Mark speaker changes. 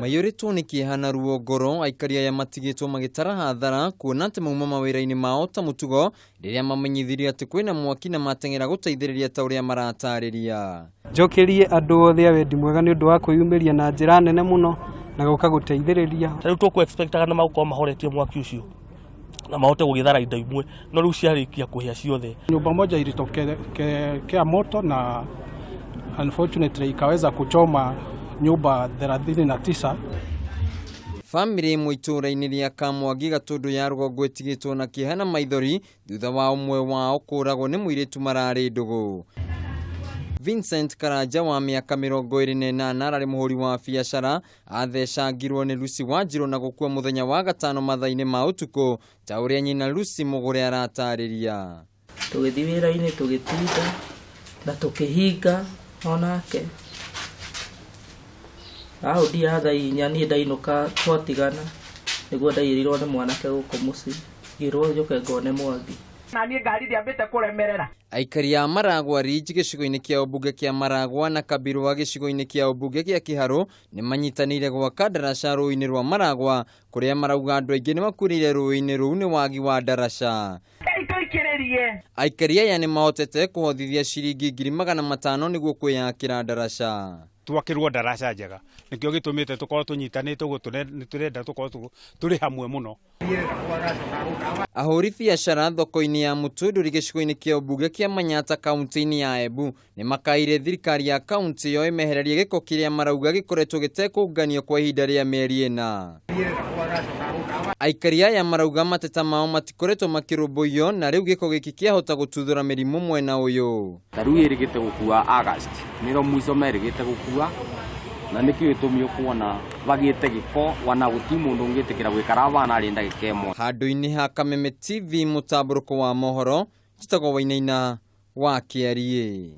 Speaker 1: Maiyũrĩtwo nĩ kĩeha na ruo ngoro, aikari aya matigĩtwo magĩtara hathara kuona atĩ mauma mawĩra-inĩ mao ta mũtugo rĩrĩa mamenyithirio atĩ kwĩna mwaki na mateng'era gũteithĩrĩria ta ũrĩa maratarĩria.
Speaker 2: Njokerie andũ othe a wendi mwega nĩ ũndũ wa kwĩyumĩria na njĩra nene mũno na gũka gũteithĩrĩria.
Speaker 3: Ta rĩu tũkũ expectaga nĩ magũkorwo mahoretie mwaki ũcio na mahote gũgĩthara indo imwe, no rĩu ciarĩkia kũhĩa ciothe.
Speaker 4: Nyumba moja ilitokea moto na unfortunately ikaweza kuchoma nyumba 39.
Speaker 1: Bamĩrĩ ĩmwe itũũra-inĩ rĩa Kamwangi Gatũndũ ya rũgongo ĩtigĩtwo na kĩeha na maithori thutha wa ũmwe wao kũragwo nĩ mũirĩtu mararĩ ndũgũ. Vincent Karanja wa mĩaka 28 ararĩ mũhũri wa biacara athecangirwo nĩ Lucy Wanjiru na gũkua mũthenya wa gatano mathaa-inĩ ma ũtukũ ta ũrĩa nyina Lucy Mũgũre aratarĩria.
Speaker 5: Tũgĩthiĩ wĩra-inĩ, tũgĩtinda na tũkĩhinga onake raundi ya thaa 4, niĩ ndainũka twatigana nĩguo ndaiyĩrirwo nĩ mwanake gũkũ mũciĩ, ngĩrwo njũke ngone Mwangi.
Speaker 6: Na niĩ ngari ndĩambĩte kũremerera.
Speaker 1: Aikari a Maragwa Ridge gĩcigo-inĩ kĩa ũmbunge kĩa Maragwa na Kabirwa gĩcigo-inĩ kĩa ũmbunge kĩa Kĩharũ nĩ manyitanĩire gwaka ndaraca rũĩ-inĩ rwa Maragwa kũrĩa marauga andũ aingĩ nĩ makuĩrĩire rũĩ-inĩ rũu nĩ wagi wa ndaraca.
Speaker 6: Tũikĩrĩrie.
Speaker 1: Aikari aya nĩ mahotete kũhothithia ciringi 500,000 nĩguo kwĩyakĩra ndaraca.
Speaker 7: Twakĩrwo ndaraca njega nĩkĩo gĩtũmĩte tũkorwo tũnyitanĩte ũguo, nĩ tũrenda tũkorwo tũrĩ hamwe mũno.
Speaker 1: Ahũri biacara thoko-inĩ ya Mũtũndũri gĩcigo-inĩ kĩa ũmbunge kĩa Manyata kaunti-inĩ ya Embu nĩ makaire thirikari ya kaunti ĩyo ĩmehererie gĩko kĩrĩa marauga gĩkoretwo gĩtekũnganio kwa ihinda rĩa mĩeri 4. Aikari aya marauga mateta mao matikoretwo makĩrũmbũiyo na rĩu gĩko gĩkĩ kĩahota gũtuthũra mĩrimũ mwena ũyũ.
Speaker 8: Ta rĩu ĩrĩgĩte gũkua August nĩro mũico merĩgĩte gũkua, na nĩkĩo gĩtũmi ũkuona bagĩte gĩko wana gũti mũndũ ũngĩtĩkĩra gwĩkara bana arĩ ndagĩka ĩmwe.
Speaker 1: Handũ-inĩ ha Kameme TV mũtambũrũko wa mohoro, njĩtagwo Wainaina wa Kĩariĩ.